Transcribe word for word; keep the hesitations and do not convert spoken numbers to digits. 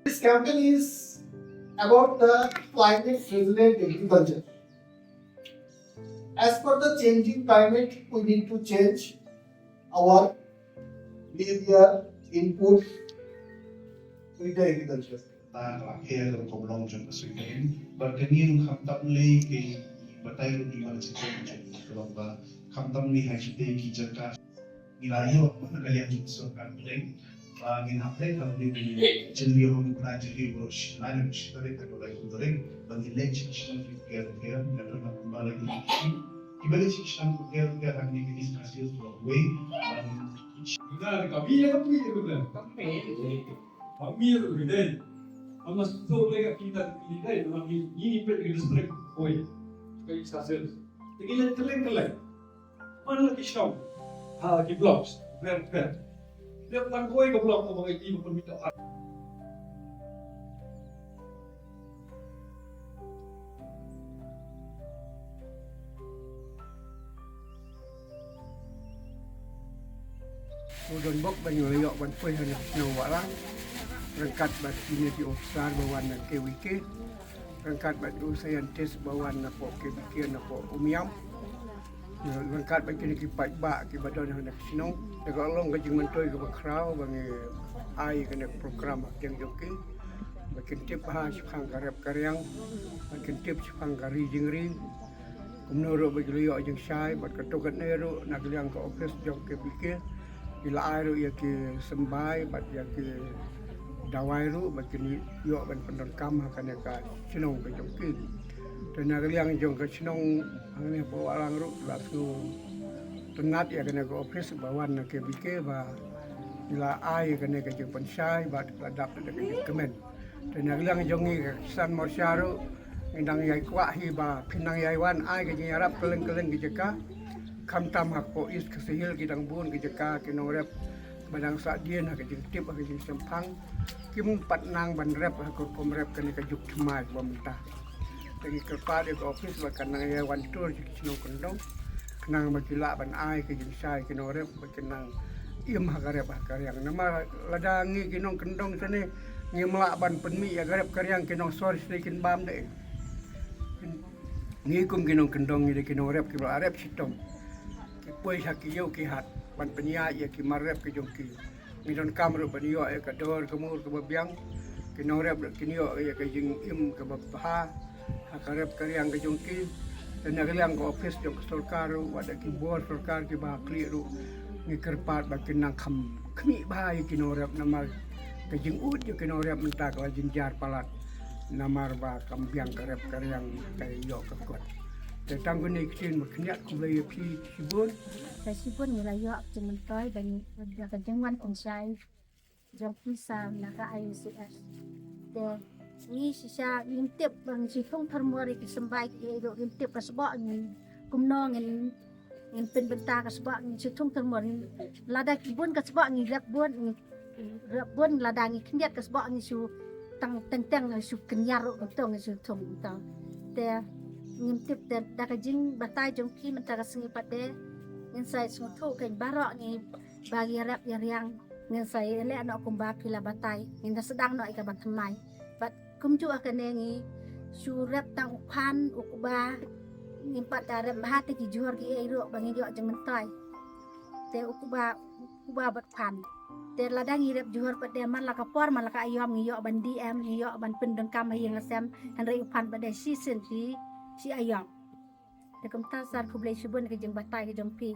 This campaign is about the climate resilient agriculture. As per the changing climate, we need to change our behavior, input with the agriculture. Ta ka la kher ka long jong ka sui ka in. Bad ka ni ruh khamtam lei ki batai ruh ni ma ka chitom jong ka long ba khamtam lei ha ki te ki jaka. Ngi la ïoh na ka liang jong sorkar pdeng ba ngin hap lei ka ni ni jylliew hong na jylliew bro shi na ni shi tarik ka doi ku tarik ba ngin lei shi shi na ki ker ker na ka na ba lei ki ki ba lei shi shi na ki ker ker ha ni ki ni ka shi so wei. Ina ka bi ya ka bi ya ka bi. Pamir bidai. Ang mas to le ka kita bidai, ang ni ni pet ke district koi. Koi sa sel. Tegi le keleng keleng. Mana lagi shop? Ha, ki blocks. Ber ber. Dia tang koi ke block ko bagi ibu pun minta. U don bok ban ïoh ban poi ha na snow walang. Rangkat bad kine ki officer ba wan na K V K. Rangkat bad u scientist ba wan na po K V K na po Umiam. Rangkat bad kine ki paidbah ki ba don ha na snow. Daga long ka jingmyntoi ka ba khraw ba ngi ai ka na program ha kiang jong ki. Ba kin tip ha shipang ka rep ka riang. Ba kin tip shipang ka ri jingri. Kumno ruh ba ki la ïoh jingshai bad ka token ne ruh na ka liang ka office jong K V K ki la ai ruh ïa ki symbai bad ïa ki dawai ruh ba kin ïoh ban pyndonkam ha kane ka shnong ka jong ki. Te na ka liang jong ka shnong hangne Powalang ruh ki la sngewtynnat ïa kane ka office ba wan na K V K ba ki la ai kane ka jingpynshai bad ka la dap da ka jingkmen. Te na ka liang jong ngi ka Kisan Morcha ruh ngi dang ïai kwah hi ba phin nang ïai wan ai ka jingïarap kylleng kylleng ki jaka. Khamtam ha ka East Khasi Hills ki dang bun ki jaka ki nongrep ba dang sah dien ha ka jingtip ha ka jingshemphang. Kim pat nang ban rep ha ka rukom rep kane ka juk thymmai ba mynta. Te ngi kyrpad ïa ka office ba kan nang ïai wan tur sha ki shnong kyndong. Khnang ba ki lah ban ai ka jingshai ki nongrep ba kin nang im ha ka rep ha ka riang. Namar lada ngi ki nongkyndong sane ngim lah ban pynmih ïa ka rep ka riang ki nongsor sane kin bam de. Ngi kum ki nongkyndong ngi dei ki nongrep ki ba la rep shitom. Ki poi ha ki ïew ki hat ban pynïaid ïa ki mar rep ki jong ki. Ngi donkam ruh ban ïoh ïa ka dor ka mur ka ba biang. Ki nongrep ruh kin ïoh ïa ka jingim ka ba bha ha ka rep ka riang ka jong ki. Te na ka liang ka office jong ka sorkar ruh wat da ki bor sorkar ki ba khlieh ruh ngi kyrpad ba kin nang kham khmih bha ïa ki nongrep namar ka jingud ïa ki nongrep mynta ka la jynjar palat namar ba kam biang ka rep ka riang ka ïoh ka kot. Te tang kane ktien ba khyndiat khublei ïa phi shibun. Te shibun ngi la ïoh jingmyntoi da ngi da ka jingwan pynshai jong pisa na ka I C S. Te ngi shisha ngim tip ba ngi shu thung thermor ïa ki symbai ki ïa ruh ngim tip ka sboh ngi kumno ngin ngin pynbynta ka sboh ngi shu thung thermor ngi lada ki bun ka sboh ngi rep bun ngi rep bun lada ngi khyndiat ka sboh ngi shu tang teng teng ngi shu kynjar ruh kumto ngi shu thung kumto. Te ngim tip te da ka jingbatai jong ki mynta ka sngi pat de ngin sa sngewthuh kein baroh ngi ba ïarap ïariang ngin sa ïaleh noh kumba phi la batai ngin da sdang noh ïa kaba thymmai. Bad kumjuh ha kane ngi shu rep tang u phan u kba ngim pat da rep bha te ki jhur ki ei ruh ba ngi ïoh jingmyntoi. Te u kba u kba bad phan. Te lada ngi rep jhur pat de man la ka por man la ka aïom ngi ïoh ban D M ngi ïoh ban pyndonkam ha ïing ha sem hynrei u phan pat de shisien shi shi aïom. Te kumta sar khublei shibun ka jingbatai ka jong phi.